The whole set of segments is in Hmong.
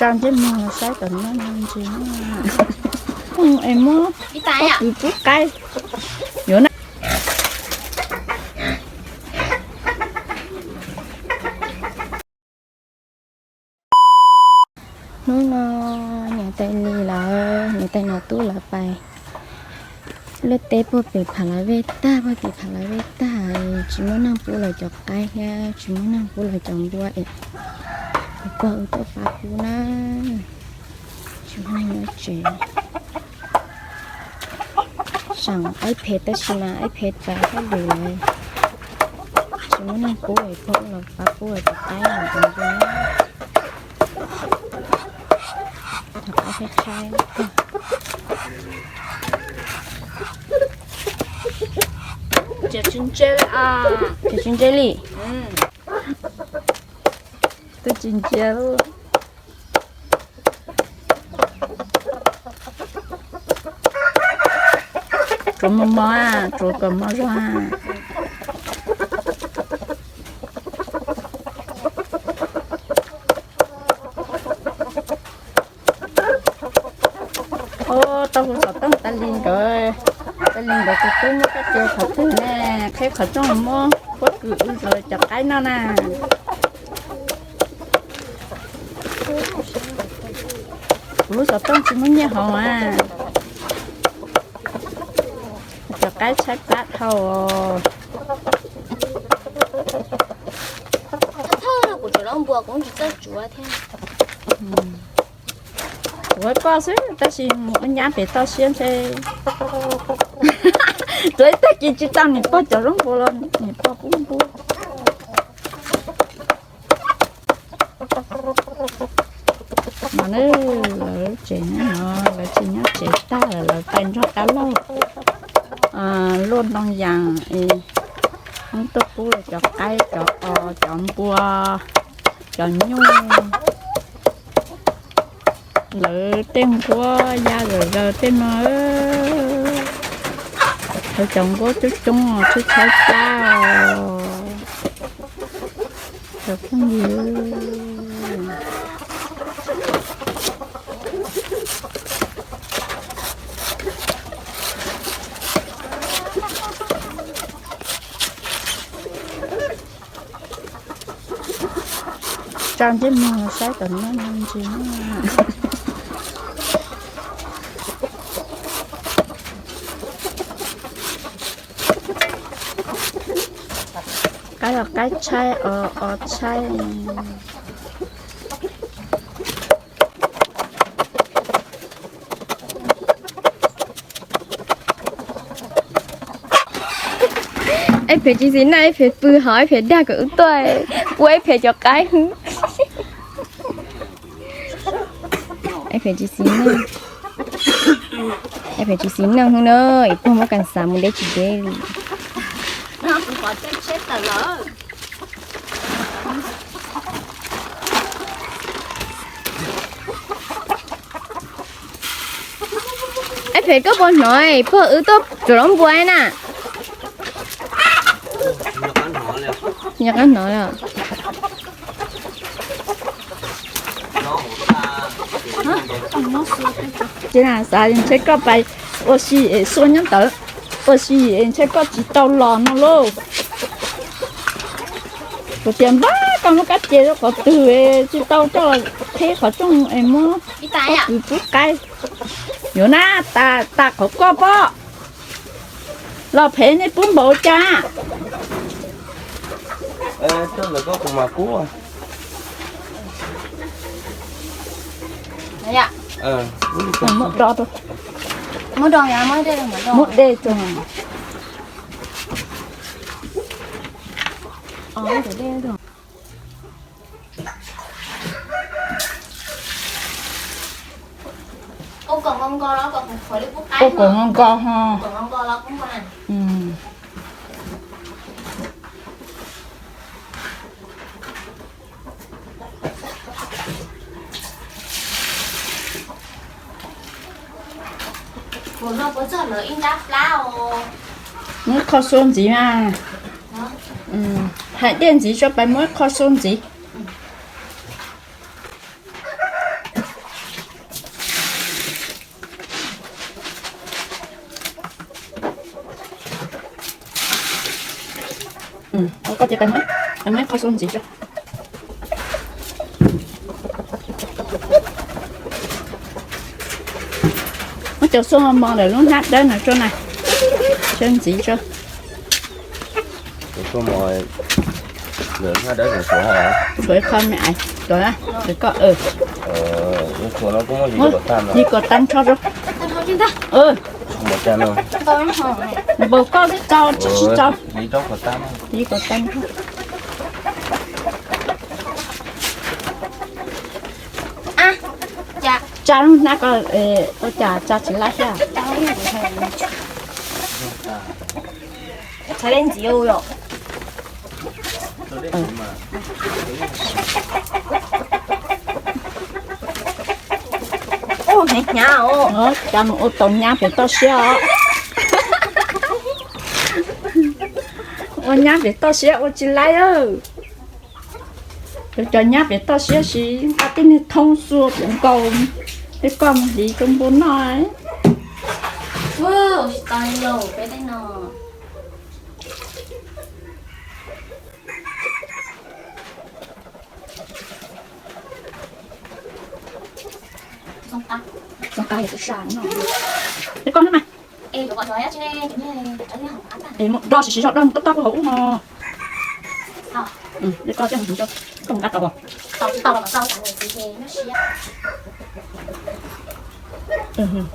Tso ntsej muag los saib tom no ntsis. Es muab pob kws pub qaib yuav na. Hnub no niam tais Lis lawv, niam tais Nom Tub lawv pais luaj teb puag pem Phav Lav Vej tag, puag tim Phav Lav Vej tag, tsis muaj neeg pub lawv cov qaib thiab tsis muaj neeg pub lawv cov npua es pog wb tuaj pab pub na. Tsis muaj neeg nyob tsev. Seem aib phem tab sis mas aib phem tas hauj lwm lawm, tsis muaj neeg pub es pog wb los pab pub cov qaib cov npua, cov qaib tshaib tshaib. Ces tsis ntse li. Twb tsis ntsia li. Tsuav mos mos, tsuav kom mos zog. Tau hu xov tooj tais Lis nkawd, tais Lis nkawd tus tub muab koj cia qhov twg ne, qheb qhov rooj muab pob kws wb zov cov qaib noj na. Kuv lub xov tooj tsis muaj nyiaj haus a. Cov qaib tshaib plab dhau. Kuv tsuav koj xwb tab sis mus ua nyab pem toj siab ntshe. Tsuav ib tag kis tsis tau niam pog cov zaub npua los niam pog pub npua. No lawv tsev no lawv tsis nyob tsev tag lawm, lawv pais nrog dab laug luaj ntoo yas es wb tuaj pub lawv cov qaib cov os cov npua cov nyuj. Lawv tej nquab ya zawm zaws tej no, lawv cov nquab coob coob tshaib tshaib plab os. Cov phooj ywg, tso ntsej muag los saib tom no ntsis. Qaib los qaib tshaib, os tshaib. Ib phem tsis xis neej, ib phem pw hov, ib phem dag kom wb tuaj pua ib phem cov qaib. Ib phem tsis xis neej, ib phem tsis xis neej hwb na, ib pog muab kas xav mus deb tsis deb li. Ib phem koj puas hnov pog wb tuaj tsuav zaub npua na? Nyob qab hnov li. Ces na xav ntshe koj pais ua si es xua nyob ntawd, ua si es ntshe koj tsis tau los no lauj. Kuv tias npab koj muab kab ce rau qhov twg tsis tau coj los qhib qhov rooj es muab pob kws pub qaib. Yuav na, tas qhov koj pob los phem nej pub npaum cas. Muab dej rau. Ua kom nkos ho. Muab qho xua ntxiv mas. Hais dej ntxiv tso pais muab qho xua ntxiv. Qhov ntxiv, qhov ntxiv tso. Muab cov xuab mos ntawm lub hnab dawb no tso na, tso ntxiv tso. Tshuav ib qho me ais, tshuav, tshuav koj. Yig kom tag nrho tso. Npaum koj tsis tau, tsis tsis tau. Yig kom tag nrho. Tsa lub hnab ko, ua cas tsa tsis laib thiab. Hnyav hnyav os. Cas mus ua tau nyab pem toj siab os. Ua nyab pem toj siab ua tsis laib. Cov nyab pem toj siab siv nqa tib niag thoob xua pem nkaus, tej koj mus hliv rau npua noj. Tsis tau li lauj, peb tej no. Xoo qab yog tus saj no. Tej koj na. Mus do siv siv zog do mus tob tob hauv ub no. Koj mus nqa tau.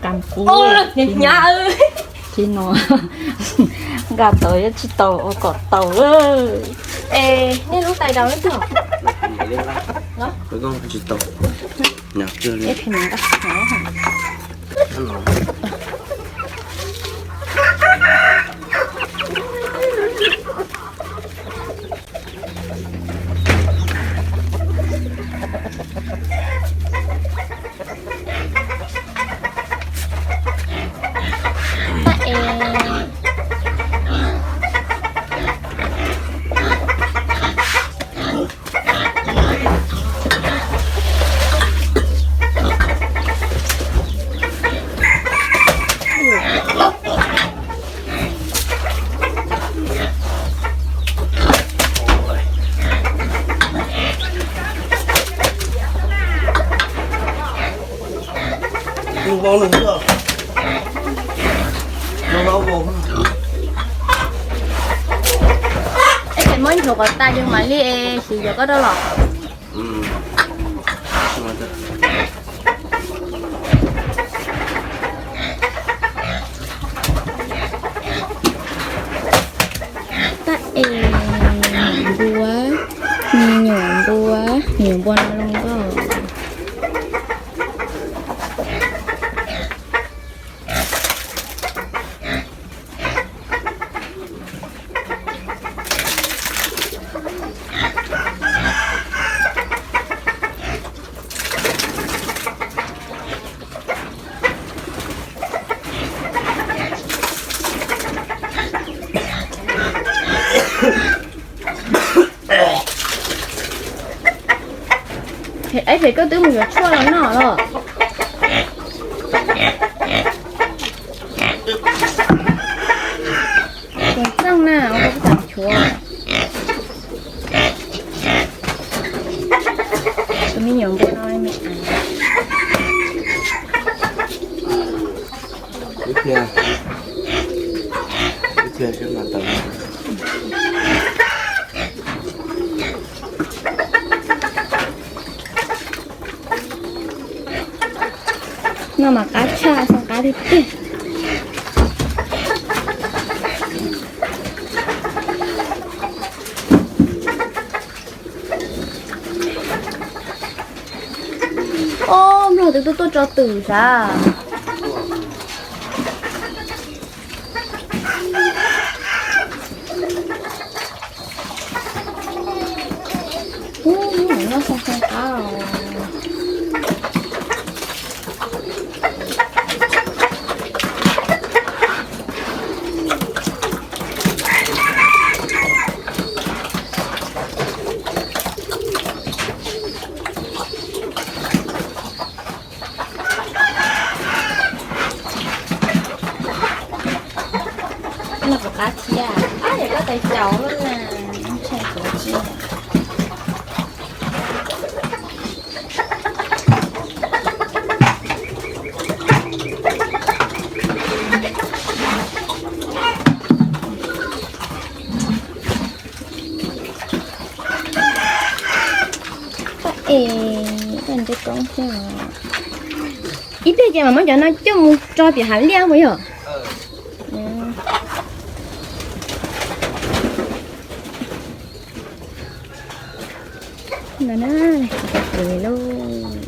Nqa kub, tsis no, nqa tau yuav tsis tau ua kom tau. Nej lub tais daus twg? Tsis tau. Es ces muab nchuav kom tas ces mam li siv cov koj rau los. Tab es npua, me nyuam npua, me nyuam npua no zoo nkauj. Eb, phem koj twb mus yuav tshuaj los noj los? Kuv txeej na, ua koj tam chuav. Tus me nyuam npua no me. No mas qab tshaj, xoo qab tiag tiag. Ob, nplog twb tuaj tuaj tso twm sav. Ub, noj xoo xoo qab os. Noj puas qab thiab? Ab, yog koj tais caus lawm na. Pab es koj nce koob thiab os. Ib pliag ces mam muab cov no coj mus tso pem hav liaj puas yog? No na, tsis tau pw lauj.